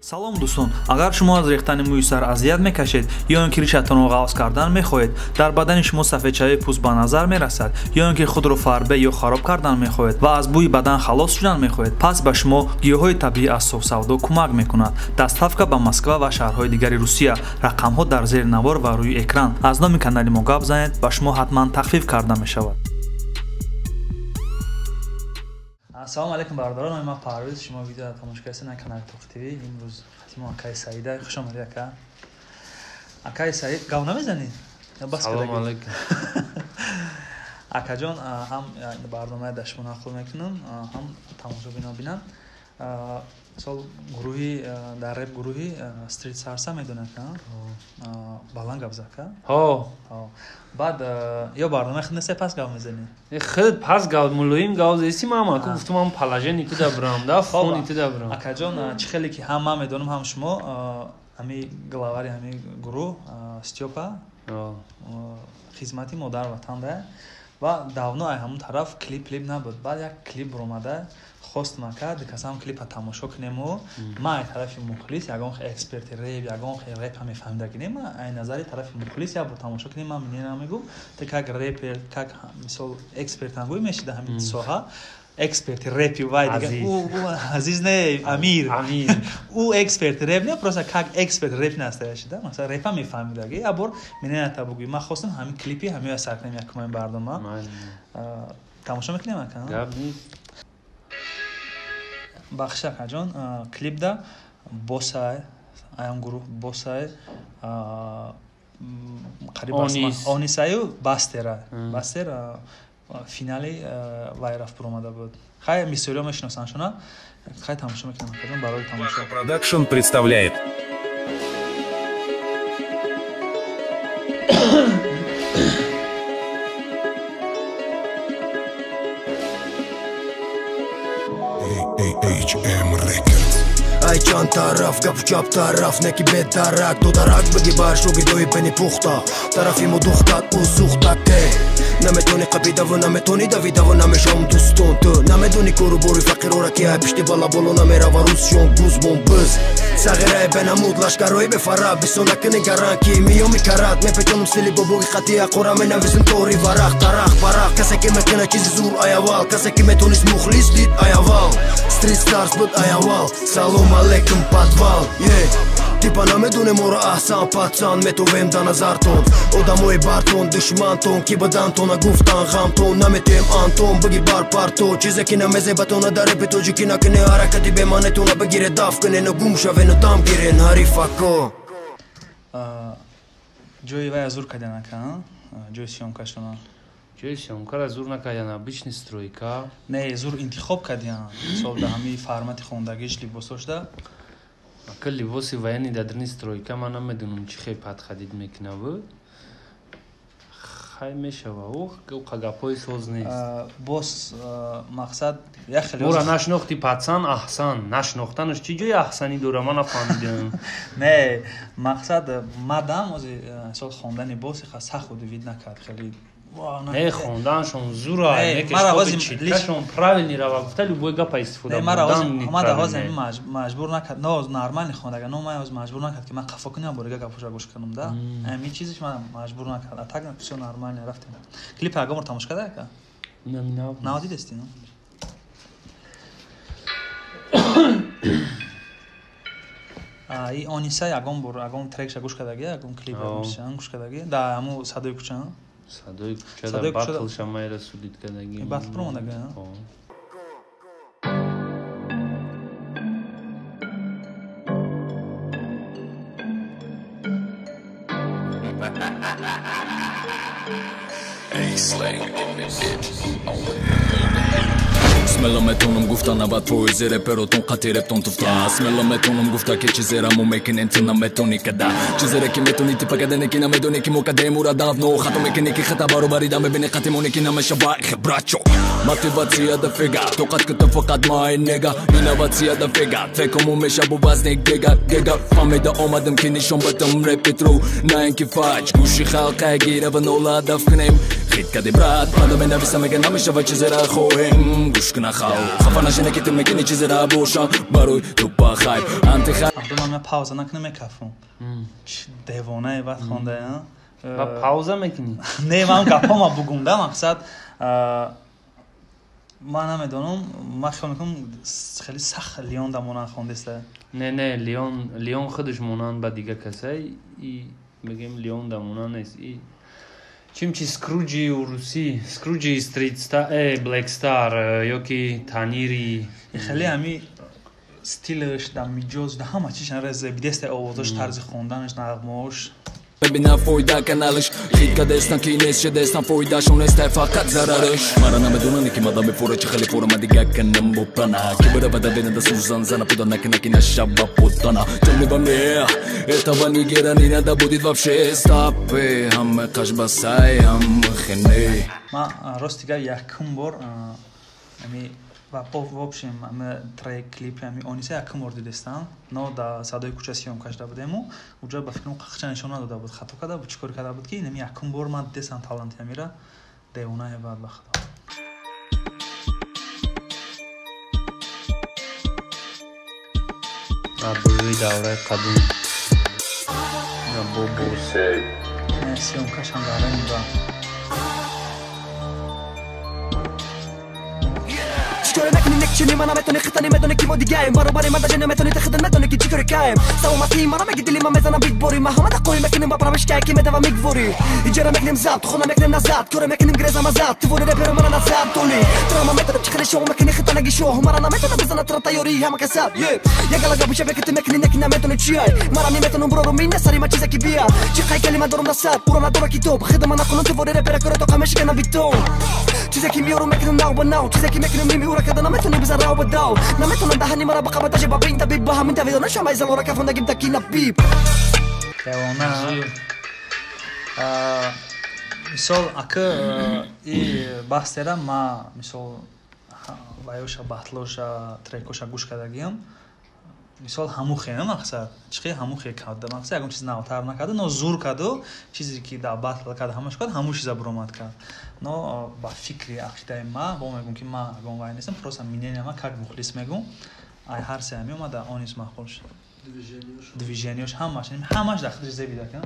Салом дӯстон, агар шумо аз рехтани мӯи сар азият мекашед ё ин ки ришатонро ғафз кардан мехоҳед, дар бадани шумо сафедшавии пӯст ба назар мерасад ё ин ки худро фарбе ё хароб кардан мехоҳед ва аз бӯи бадан халос шудан мехоҳед, пас ба шумо гиёҳҳои табиӣ аз Софсавдо кӯмак мекунад. Доставка ба Москва ва шаҳрҳои дигари Русия. Рақамҳо дар зери навор ва рӯи экран. Аз номи канали мо гап занед, ба шумо ҳатман тахфиф карда мешавад. Ассалому алайкум бародарон, номи ман Парвиз, шумо видеоро тамошо кардед на канали Тоқ ТВ. Имрӯз хатимо акаи Саида. Хуш омадед ака. Акаи Саид, гап намезанӣ? Салому алайкум. Акаҷон, ҳам барномаи дар шумо нақл мекунам, ҳам тамошобинон бинанд. Мисол гурӯҳи дар реп гурӯҳи Street Sarsa медонед, баланд гап зад, ҳо. Баъд ё барномаи худ нест, пас гап мезанӣ? Худ пас гап мулоим гап зеси мама, ку гуфтум ҳам положени ту да брам, да фони ту да брам. Акаҷон, чӣ хеле ки ҳам ман медонам, ҳам шумо, ҳами главари ҳами гурӯҳ Стёпа хизмати модар ватан да ва давно ай ҳамон тараф клип набуд. Баъд як клип баромада, хостам ака дикасам клипа тамошо кунему. Ман ай тарафи мухлис, ягон эксперти реп, ягон реп ҳам мефаҳмида кунем, ай назари тарафи мухлис як бор тамошо кунем. Ман минера мегӯм, ту как репер, как мисол эксперт ҳам гӯй мешида ҳамин соҳа, эксперти репи вай дига ӯ Азиз не, Амир. Ӯ эксперти реп не, просто как эксперт реп настоящий да, масалан репа мефаҳмидаги. Як бор минера бугӯй, ман хостам ҳамин клипи ҳамин сар кунем якумаин барнома. Тамошо мекунем ака? Гап нест. Бахш акаҷон, клипда босай, аям гурӯҳ босай, қариб Онисаю Бастера. Бастер финали вай рафт баромада буд. Хай бисёриҳо мешиносанд шуна. Хай тамошо мекунем акаҷон барои тамошо. Продакшн представляет. HM Records. Ай чанд тараф, гапу чап тараф, неки бедарак, додарак биги бар шогирдои бени пухта. Тарафи мо духтак, ӯ сухтак, наметони қабидаву наметони давидаву намешавам дӯстон. Ту намедони кору бори фақирора ки ай пишти балаболо намерава рӯзшон гузбон биз. Сағираи бенамуд, лашкарои бефара, бисо накунӣ гаран ки миёми карат. Мепечонам стили бобоги хати ақора, менависам тори варақ, тарақ, барақ. Касе ки мекуна чизи зур аявал, касе ки метонист мухлис дид аявал. Street Stars буд аявал, салом алейкум подвал. Типа намедонем ора аҳсан пацан, метовем да назартон. Одамои бартон, душмантон, ки бадантона гуфтан ғамтон. Наметем антон, биги бар парто, чизе ки намезебатона дар репи тоҷикӣ накуне ҳаракати беманетона бигире даф кунену гум шавену дам гирен ҳарифако. Ҷои вай зур кардян ака, ҷои съёмкашона? Ҷои съёмкара зур накардян, обычный стройка. Не, зур интихоб кардян. Мисол да ҳамин формати хондагиш либосошда. Ака либоси военный дар дарни стройка ман намедонам чӣ хел подходить мекунаву. Хай мешава, ӯ гапҳои соз нест. Боз мақсад як хеле Мора нашнохти пацан аҳсан, нашнохтанаш чӣ ҷои аҳсанӣ дора, ман нафаҳмидам. Не, мақсад мадам ози мисол хондани боз сахт удивид накард хеле. Не, хонданшон зура, некашон правильный рава гуфта любой гапа истифода бурдан. Мара ҳозир маҷбур накард, но нормальный хондага, но ман ҳозир маҷбур накард ки ман қафо кунам борига гапоша гӯш кунам да. Ҳамин чизиш ман маҷбур накард. А так всё нормально рафтем. Клип ягон бор тамошо карда ака? Нав дидести, но? И Ониса ягон бор ягон трекша гӯш кардаги, ягон клип гӯш кардаги, да ҳамун садои кӯча. Садои кӯча батл шамайра судид кардаги. Батл промодаги, Смело метонам гуфта 90% реперотон қати рептон туфта. Смело метонам гуфта ки чизера мо мекунем ту наметони када. Чизере ки метони ти пакадене ки намедони ки мо кадем ура давно хато мекуни ки хата баробари да мебини қати мони ки намешава хебрачо. Мотивация да фига, тоқат ки ту фақат май нега. Инноватсия да фига, трекому мешабу вазни гега гега. Фаҳмида омадам ки нишон батам репитру на ин ки фаҷ гӯши халқа гира ва нола даф кунем. Хит кади брат, мада менависам мега намешава чизера хоҳем. Гӯш куна хав хафа нашина ки ту мекунӣ чизера бошам барои ту па хайр антихай. Абдуман, ман пауза накунам, мекафум. Девонае бад хонда. Ба пауза мекунӣ? Не, ман гапҳома бугум да, мақсад ман намедонам, ман хиёл мекунам, хеле сахт Леон да монанд хондеста. Не, Леон худаш монанд ба дига касай и мегем, Леон да монанд нест. И чим чи Скруҷи урусӣ, Скруҷи Стрит Стар, Блэк Стар ё ки Танири. Хеле ҳами стилаш да, миҷоз да, ҳама чиш бидеста, овозаш, тарзи хонданаш, нағмаош. Мебинам фоида каналаш хит кадестан ки нест шедестан, фоидашон нестай, фақат зарараш. Мара намедонанд ки мадам бефора чи хеле фора, ма дига канам бо плана ки баравада бенада сузан зана пуда накана ки нашава потана тёмный во мне этого нигера не надо будет вообще стопы ҳама қашбасай ҳама хене. Ман рости гап якум бор ами ва в общем ами трек, клип ами Ониса якум бор дидестам, но да садои кӯча съёмка шуда будему, уҷа ба фикрам қақча нишон надода буд, хато карда буд, чӣ кор карда буд, ки инами якум бор ман дидестам таланти амира, девонае бад, ба худо. Абрӯи давраи қадим бобос. Съёмкашам дар ба Чикоре мекунӣ, некчини мана метони, хитани медони ки мо дигаем, баробари ман даже наметони, ти хита медони ки чӣ коре каем, саломатии мана меги, дили ман мезанам битбори, ма ҳама дақои мекунем ба правишкае ки медава мигворӣ, иҷора мекунем забт, хона мекунем назад, коре мекунем, грезам азад, тувори реперо мана назад дони тура, ма метонам чӣ хеле шоҳ мекунӣ, хита наги шоҳ мара наметона бизана тура, тайёрии ҳама касад ягала гапиша беки ту мекунӣ, неки наметони чиай, мара неметонам бурору мин сари ма чизе ки бия, чӣ қай калима дорум насад, ура надора китоб, хидама накунам, тувори репера коре тоқа мешиканам битон, чизе ки миёру мекунам нав ба нав, чизе ки мекунам мими ура када наметонӣ бизан рав ба дав, наметонам даҳани мара ба қаба, даже ба бин табиб ба ҳамин тавидо нашамай залора кафондагим таки набиб. Девона. Мисол, ака и баҳсера ма мисол ваёша, батлоша, трекоша гӯш кардагиам, мисол ҳамухе мақсад чиқи ҳамухе карда, мақсад ягон чиз навтар накарда, но зур карду, чизе ки дар батл карда, ҳамаш кард, ҳамун чиза буромад кард. Но ба фикри ақидаи ма, бо мегӯм ки ма ягон вай нестам, просто мнение ма как мухлис мегӯм, ай ҳар се ҳами омада Онис маъқул шуд, движениёш, ҳамаш, ҳамаш дар худаш зебида ка.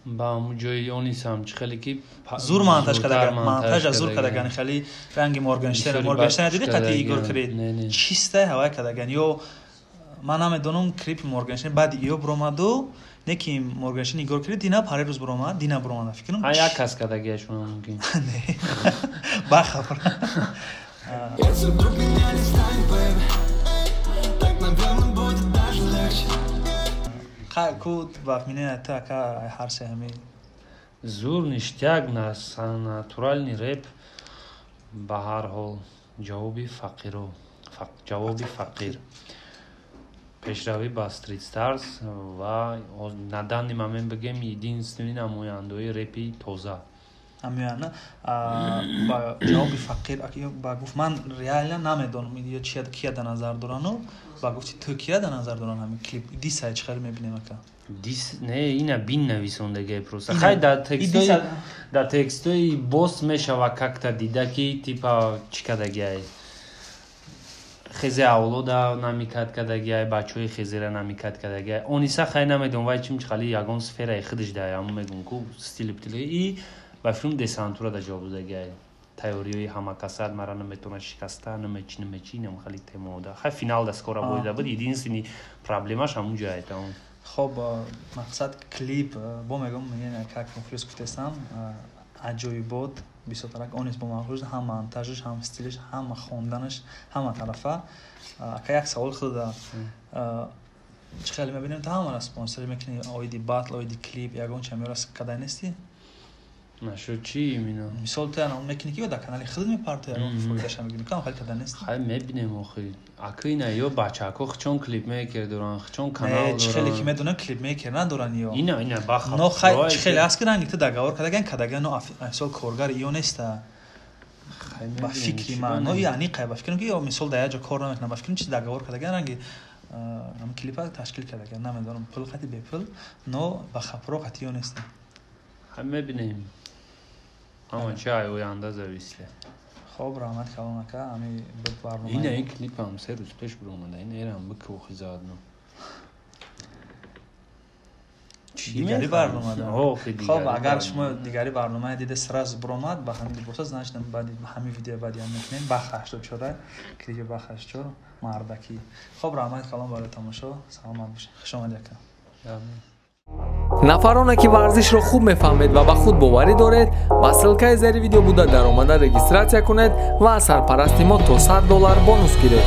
Ба ҳамун ҷои Онисам чӣ хеле ки зур монтаж кардаган, монтажа зур кардаган, хеле ранги Моргенштерн. Моргенштерн диди қати Игор Крид чистай ҳавай кардаган ё ман намедонам, клипи Моргенштерн баъди ё буромаду, не ки Моргенштерн Игор Крид дина паре рӯз буромад, дина буромада фикрам. Як кас кардагиашон мумкин. Не, бахабар. Если вдруг меня не станет, baby, так, наверное, будет даже легче. Ку ба мнение ту, ака, ҳар се ҳами? Зур, ништяк, натуральный реп. Ба ҳар ҳол, ҷавоби фақиро, ҷавоби фақир, пешравӣ ба Street Stars ва на данный момент бигем, единственный намояндаи репи тоза. Ҳамяна ба ҷавоби фақир ба гуфт, ман реально намедонам ё чия, кия дар назар дорану, ба гуфти ту кия дар назар доран ҳамин клип дисай чӣ хеле мебинем, ака? Дис не, ина бин нависондагиай просто. Хай, дар текстои бос мешава как-то дида ки типа чӣ кардагиай, хезе авлода намикат кардагиай, бачаҳои хезера намикат кардагиай Ониса. Хай, намедонам, вай чим хали ягон сфераи худаш дай, ҳамун мегум ку стили птили и ба филм десантура да ҷавоб додагиай, тайёриҳои ҳамакасад мара наметавона шикаста, намечи намечи нам хали темода. Хай, финал да скоро боида буд, единственный проблемаш ҳамун ҷое тамом. Хоб, мақсад клип бо мегум, как мухлис гуфтестам, аҷоибот бисёртарак Онис бо маъқул, ҳам монтажаш, ҳам стилиш, ҳама хонданаш, ҳама тарафа. Ака, як савол худа: чӣ хеле мебинем, ту ҳамара спонсорӣ мекунӣ, оиди батл, оиди клип, ягон чи ҳамёра кадай нестӣ? Нашо чӣ именно? Мисол, ту ана мекунӣ ки ё дар канали худ мепартои, ягон фоидаша мегирӣ, кам хеле кадай нестӣ? Хай, мебинем охи. Ака, ина ё бачаҳако хчон клипмейкер доранд, хчон канал Не, чӣ хеле ки доранд. Медонам, клипмейкер надоранд ё. Ина баха. Но хай, чӣ хеле аст ки ранги ту договор кардаган, кардаган, но мисол коргар ё неста. Хай, Ба мебинем, фикри чӣ ман, но банем. и аниқай, ба фикрам ки ё мисол дар як ҷо кор намекунам, ба фикрам чи договор кардаган, ранги ҳам клипа ташкил кардаган, намедонам, пул қати бепул, но ба хапро қати ё неста. Хай, мебинем. Ҳама чи ай оянда зависит. Хоб, раҳмат калон, ака, ами буд барнома. Ина ин клипам 3 рӯз пеш биромада, ин эрам бикӯхи заодно. Дигари барнома. Хоб, агар шумо дигари барномаи дида сразу биромад ба ҳамин либоса, значит, баъди ҳамин видео баъди ҳам мекунем бах 84, клипи бах 84 мардакӣ. Хоб, раҳмат калон барои тамошо, саломат бошед, хуш омадӣ, ака. Нафароне ки варзишро хуб мефаҳмед ва ба худ боварӣ доред, ба ссылкаи зери видео буда даромада регистрация кунед ва аз сарпарасти мо то 100 доллар бонус гиред.